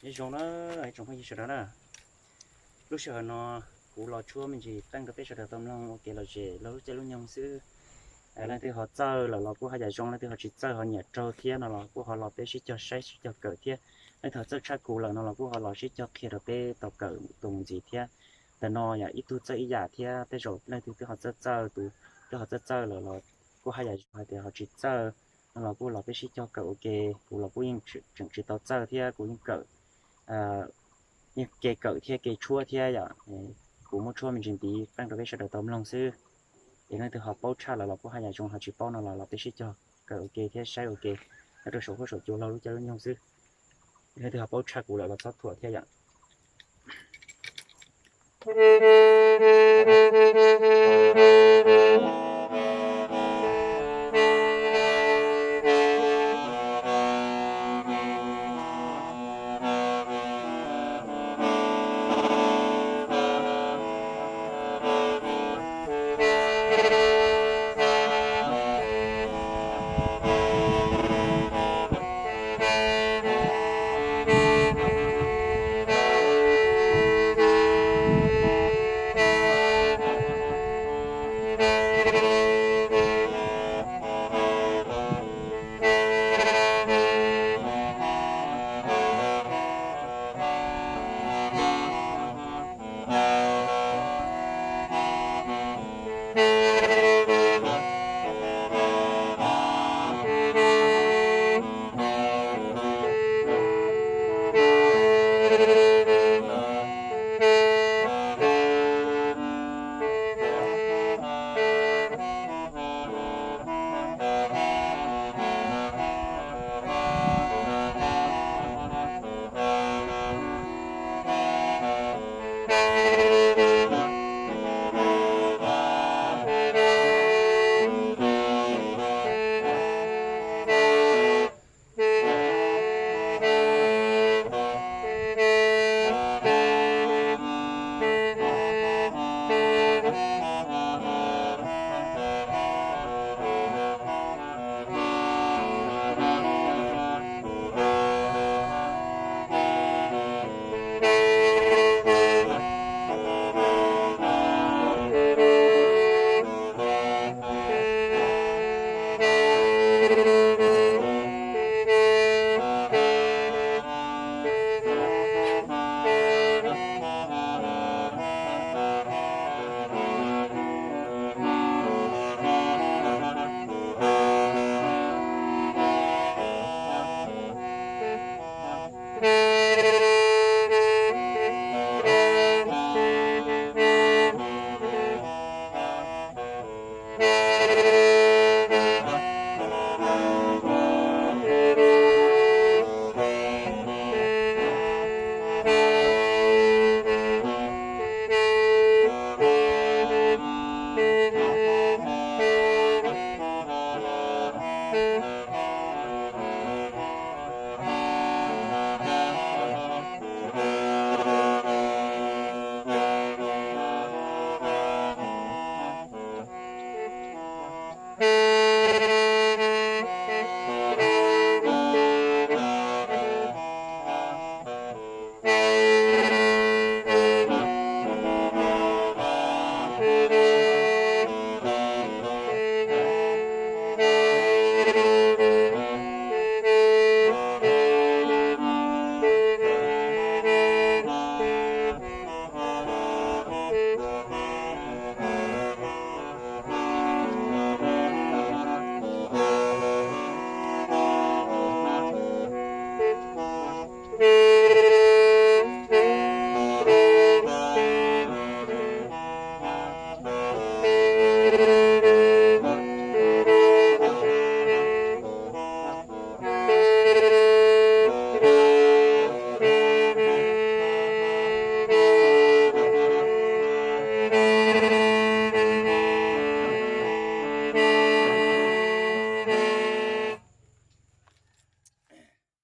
Nyob zoo na, tsoom phooj ywg sawv daws na. Lub sij hawm no kuv los tshuab me ntsis qeej rau peb sawv daws tau mloog ua kev lom zem lub caij lub nyoog xwb. Leej twg ho txawj lawm los kuj haj yam zoo, leej twg ho tsis txawj ho nyiam raug thiab no los kuj ho los peb sib cog saib sib cog kawm thiab. Leej twg ho txawj tshaj kuv lawm no los kuj ho los sib cog qhia rau peb tau kawm tus mus ntxiv thiab. Ntawm no yog ib tug txawj ib yam thiab, tej zaum leej twg twb ho txawj txawj, tus twb ho txawj txawj lawm los kuj haj yam zoo, hais tias ho tsis txawj no los kuj los peb sib cog kawm ua ke. Kuv los kuj yeej tseem tsis tau txawj thiab kuv yeej kawm, yeej ke kawm thiab ke tshuab thiab yom. Kuv muab tshuab me ntsis ntiv qeej rau peb sawv daws tau mloog xwb. Es leej twg ho paub tshaj lawm los kuj haj yam zoo, ho tsis paub no los los peb sib cog kawm ua ke thiab saib ua ke nyob rau saum huab saum cua laug lub caij lub nyoog xwb. Leej twg ho paub tshaj kuv lawm los txhob thuam thiab yom.